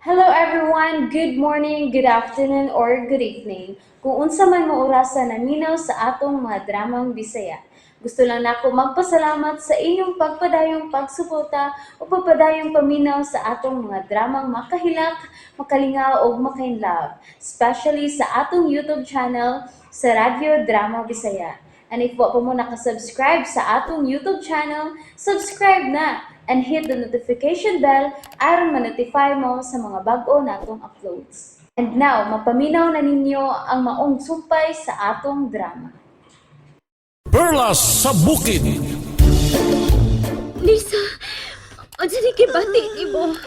Hello everyone! Good morning, good afternoon, or good evening. Kung unsa man mo orasa naminaw sa atong mga dramang Bisaya. Gusto lang nako magpasalamat sa inyong pagpadayong pagsuporta o pagpadayong paminaw sa atong mga dramang makahilak, makalingaw ug makainlove, especially sa atong YouTube channel sa Radyo Drama Bisaya. And if wa pa mo nakasubscribe sa atong YouTube channel, subscribe na and hit the notification bell aron ma-notify mo sa mga bag-o natong uploads. And now, mapaminaw na ninyo ang maong sumpay sa atong drama. Perlas sa Bukid. Lisa, unsa ni kibati nimo?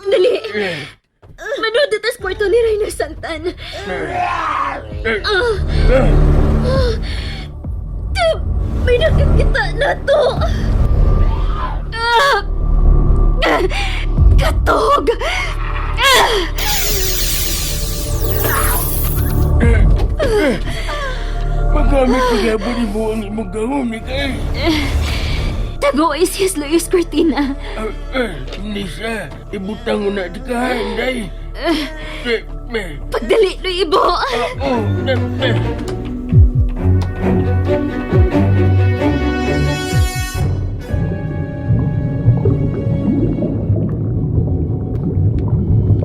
Dali. Manood na tas kwarto ni Rainer Santan. Ah. Ah. May nakakita na to. Ah. Ah. Katog! Ah. Magamit pagyabon mo ang imong gahom, Mikay. Tago is Luis Cortina. Nisa, ibutang mo na di ka, inday. Eh, eh, Pagdali, Luibo! oh, eh, eh.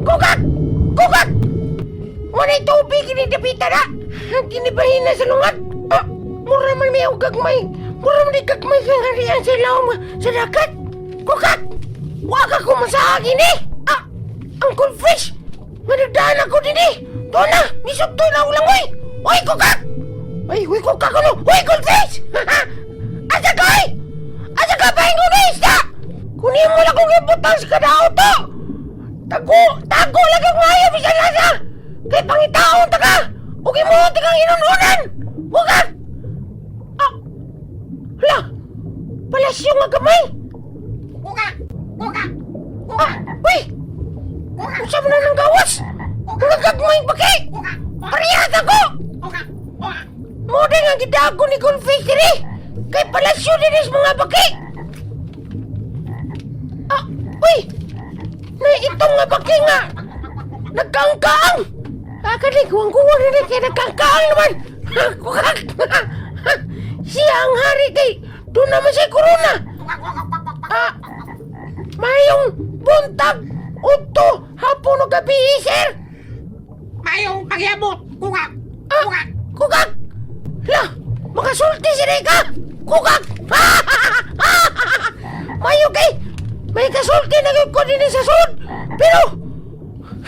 Kukak! Kukak! Wala'y tubig ni Dapita na! Kinibahin na sa lungag! Ah, mura man may gagmay! Mura man di gagmay sa harian sa ilawom sa dagat! Kukak! Wag ako masahagin eh! Ah, ang goldfish! Managdaan ako din eh! Doon na! Misugto na ulang oy! Oy, kukak! Ay, uy, kukak ano? Uy, goldfish! Asa ka oy! Asa ka ba yung isda? Kunin mo lang kong ibutang sa kada auto! Tago! Tago lang ang maayo bisan asa! Kay pangitaon ta ka! Ug imo ta kang inununan! Huwag! Ah! Hala! Palasyo nga gamay! Kuka! Kuka! Ah! Uy! Unsa man na nang gawas? Mga gagmay pa kay! Parehas ako! Mo din ang gidago ni Goldfish diri! Kay palasyo din is mga baki! Ah! Uy! Na itong nga baki nga! Nagkaangkaang! Ah, kani, kuwang-kuwang rin kaya nagkaangkaang naman! Kukak! Siya ang hari kay doon naman siya corona! Ah, mayong buntag! Udto! Hapon o gabi, eh, sir! Mayong pagyabot! Kukak! Ah, kukak! Lah, makasulti si Rika! Kukak! Mayo kay, may kasulti na gyud ko dinhi sa sud. Pero,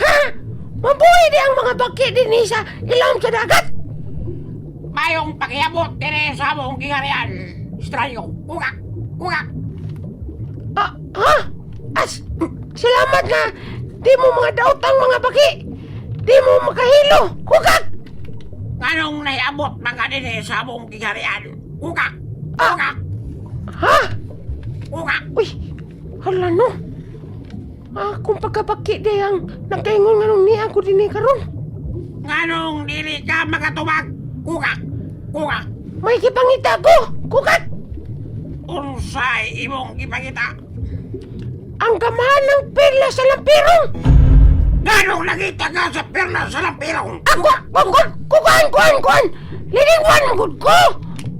ha, mabuhi di ang mga baki dinhi sa ilawom sa dagat. Mayong pagyabot dire sa among giharian! Estraño! Kukak! Kukak! Ah, ha? As, salamat na di mo mga daot ang mga baki. Di mo makahilo. Kukak! Nganong nahiabot man ka dinhi sa among giharian? Kukak! Ah. Kukak! Ha? Kukak! Uy, hala no. Ah, kung pagkabaki di ang nagkaingon nga nung niya ako dinhi karon. Nganong dili ka makatubag? Kukak! Kukak! May gipangita ko! Kukak! Unsay imong gipangita? Ang gamahan ng perla sa lampirong! Nganong nagita ka sa perla sa lampirong? Ako! Kukuan! Kukuan! Kuan! Kuan! Leading one! Gud ko!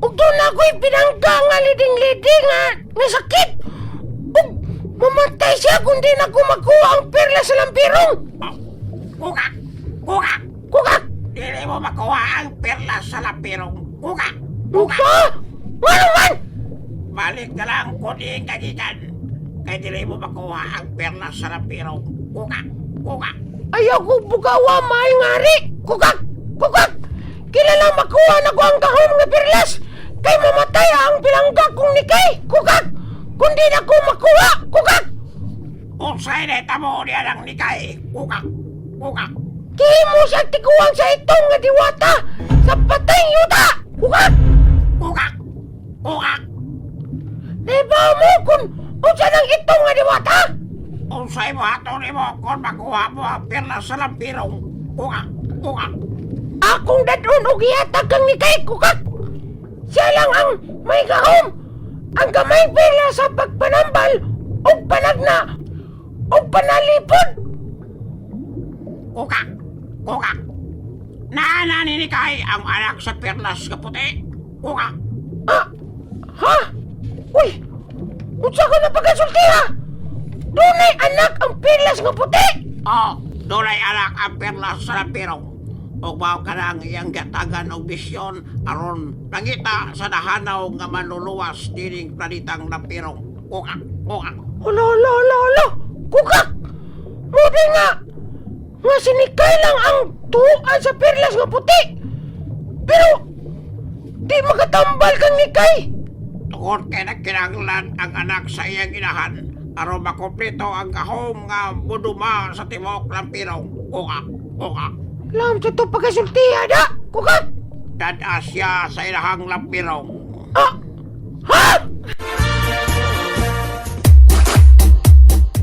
Ug doon ako'y pinangga nga leading-leading nga nga sakit! Ug mamatay siya kung di na ko makuha ang perla sa lampirong! Kukak! Kukak! Kukak! Dili mo makuha ang perla sa lampirong. Kukak! Kukak! Unsa? Ngano man? Balik na lang kung di kagikan. Kay dili mo makuha ang perla sa lampirong. Kukak! Kukak! Ayaw ko bugawa, mahal nga ri! Kukak! Kukak! Kilala makuha na ko ang gahom nga perlas! Kay mamatay ang pinangga kong nikay! Kukak! Kundi na ko makuha! Kukak! Unsay na tamo niya ng nikay. Kukak! Kukak! Kihimo siya tiguan sa itong nga diwata sa patay yuta! Kukak! Kukak! Kukak! Naibaw mo kung unsa nang itong nga diwata? Unsay mo ato nimo kung makuha mo ang perla sa lampirong. Kukak! Kukak! Akong dadon og ihatag kang nikay, kukak! Siya lang ang may gahom! Ang gamay pila sa pagpanambal ug panagna ug panalipod. Kukak! Kukak! Naana ni Nikay ang anak sa perlas nga puti. Kukak! Ah, ha? Uy, unsa ka na pagkasulti ha? Dunay anak ang pilas nga puti. Oh, dunay anak ang perlas sa lampirong. Ug mao ka na ang iyang gatagan og bisyon aron nangita sa nahanaw nga manluluwas dining planetang lampirong. Kukak! Kukak! Hala, hala, hala, hala. Kukak! Mudi nga! Nga sinikay lang ang tuan sa perlas nga puti. Pero, di makatambal kang nikay. Tungod kay nagkinahanglan ang anak sa iyang inahan aron makumpleto ang gahom nga muduma sa tibuok lampirong. Kukak! Kukak! Lam sa to pagkasulti, ada! Kukak! Dad-a siya sa ilahang lampirong. Ah! Ha?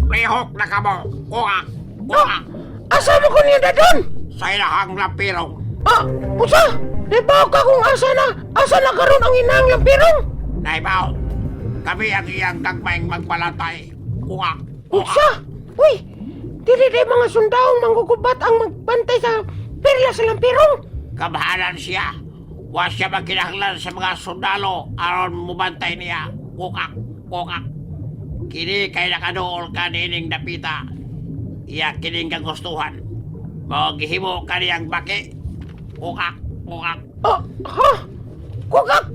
Lihok na kamo. Kukak! Kukak! Asa mo ko niya dadon? Sa ilahang lampirong. Ah! Usa! Nabaw ka kung asa na karon ang inang lampirong? Naibaw, kami ang iyang gagmayng magbalantay. Kukak! Kukak! Usa! Uy! Dili day mga sundawong manggugubat ang magbantay sa perlas sa lampirong. Kamhalan siya. Wa siya magkinahanglan sa mga sundalo aron mubantay niya. Kukak! Kukak! Kini kay nakaduol ka nining dapita. Iya kining kagustuhan. Mao gihimo ka niyang baki. Kukak! Kukak! Ah, ha? Kukak!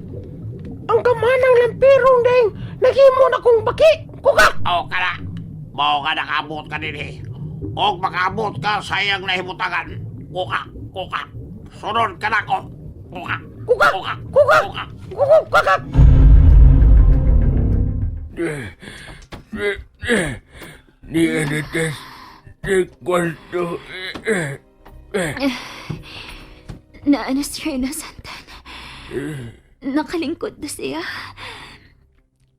Ang kamanang lampirong ding naghimo na kong baki. Kukak! O kana, mao ka nakaabot ka dinhi. Og makaabot ka sa iyang nahimutangan. Kukak! Kukak! Sunod ka nako. Kukak! Kukak! Kukak! Kukak! Kukak! Kukak! Kukak! Di anatas sa kwarto. Naana si Reyna Santan. Nakalingkod na siya.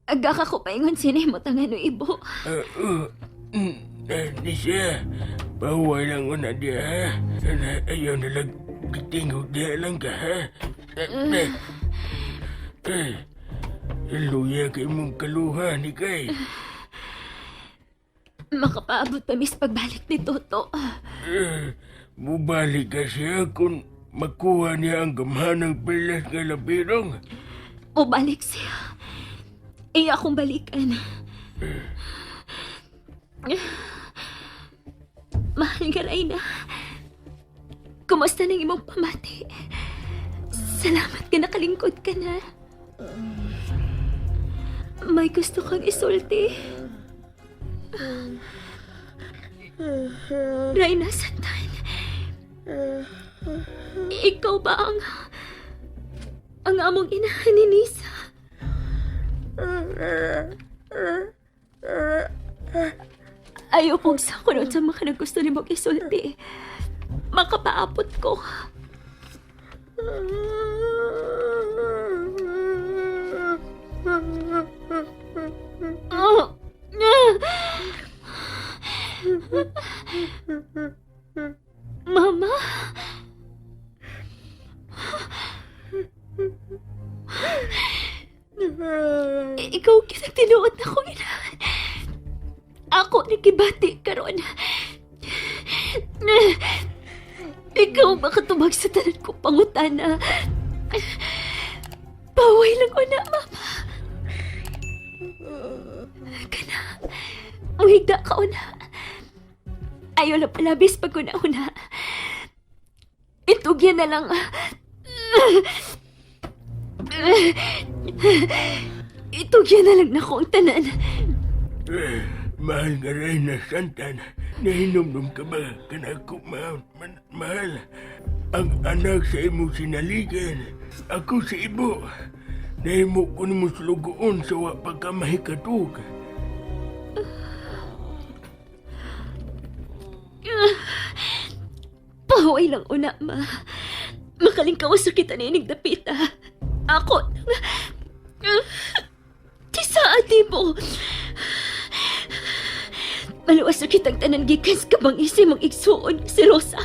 Aga ka ko paingon sinimutangan no ibo. Di siya. Bawal lang ko na diya, ha? Ayaw na lang kitingog diya lang ka, ha? Luya kay mong kaluha ni kay. Makapaabot pa mis pagbalik ni Toto. Mubalik ka siya kung makuha niya ang gamhanang pilas nga labirong. O balik siya. Iya akong balikan. Mahal nga, Reyna. Kumusta ng imong pamati? Salamat ka nakalingkod ka na. May gusto kang isulti. Reyna Santan. Ikaw ba ang among inahan ni Nisa? Ayaw pong sa kunod sa mga nagusto ni mong isulti. Makapaapot ko. Mama? Ikaw kitang tinuod na kong inahan. Ako nagkibati karon. Ikaw makatubag sa tanan ko pangutana. Paway lang ko na, Mama. Kana, muhigda ka una. Ayaw na palabis pag una-una. Itugyan na lang. Itugyan na lang na ko ang tanan. Mahal nga rin na santan. Nahinomdom ka ba kanako mahal? Ang anak sa imong sinaligan. Ako sa ibo. Nahimo ko nimo sulugoon sa wa pa ka mahikatug. Paway lang una, ma. Makalingkaw sa kita ni inig dapita. Ako, Kisa ati mo. Maluwas na kitang tanan gikan sa kabang isi mong igsuon si Rosa.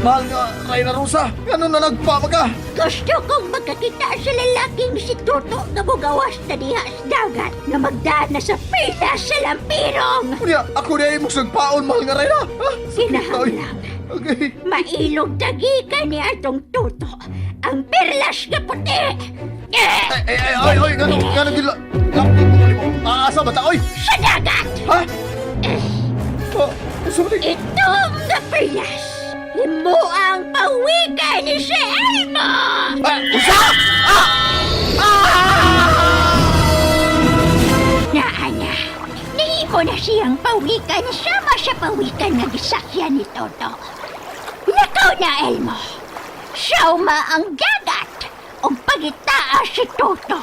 Mahal nga, Reyna Rosa. Ngano na nagpa ka? Gusto kong magkakita sa lalaking si Toto nga mugawas na diha sa dagat nga magdaan na sa pila sa lampirong. Unya, ako na imong sagpaon, mahal nga Reyna. Ha? Kinahanglan. Okay. Mailog dagi ka ni atong Toto ang perlas nga puti. Eh, Ay, ay, ay, ay, ay, ngano, ngano gila. Laptop ko nimo. Aasa ba ta, oy? sa dagat! Ha? Oh, unsa man ni? Itong nga perlas! Imo ang pawikan ni si Elmo! Ah, unsa? Ah! Naa na. Nahimo na siyang pawikan sama sa pawikan nga gisakyan ni Toto. Lakaw na, Elmo. Sauma ang dagat ug pagitaa si Toto.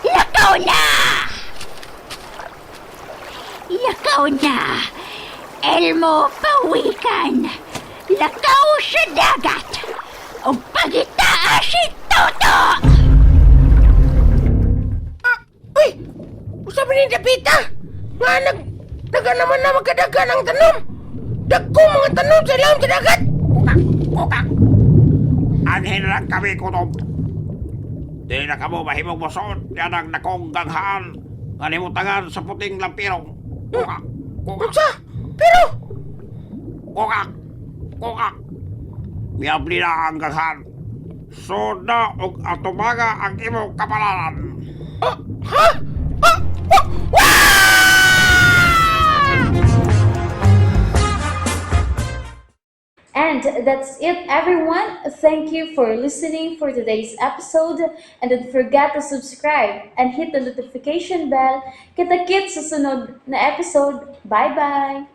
Lakaw na! Lakaw na! Elmo, pawikan! Lakaw sa dagat! Ug pagitaa si Toto! Uy! Unsa man ni dapita? Nga nag naga naman na magkadagan ang tanom. Dagko mga tanom sa ilawom sa dagat. Kukak, kukak. Anhin lang kami kutob. Di na kamo mahimong mosuot yan ang nakong ganghaan nga nimutangan sa puting lampirong. Kukak, kukak. Unsa? Pero Kukak, kukak. Miabli na ang ganghaan. Suda og atumaga ang imong kapalaran. Ah, ha? Ah, ah, wah! And that's it, everyone. Thank you for listening for today's episode. And don't forget to subscribe and hit the notification bell. Kita-kits sa sunod na episode. Bye-bye!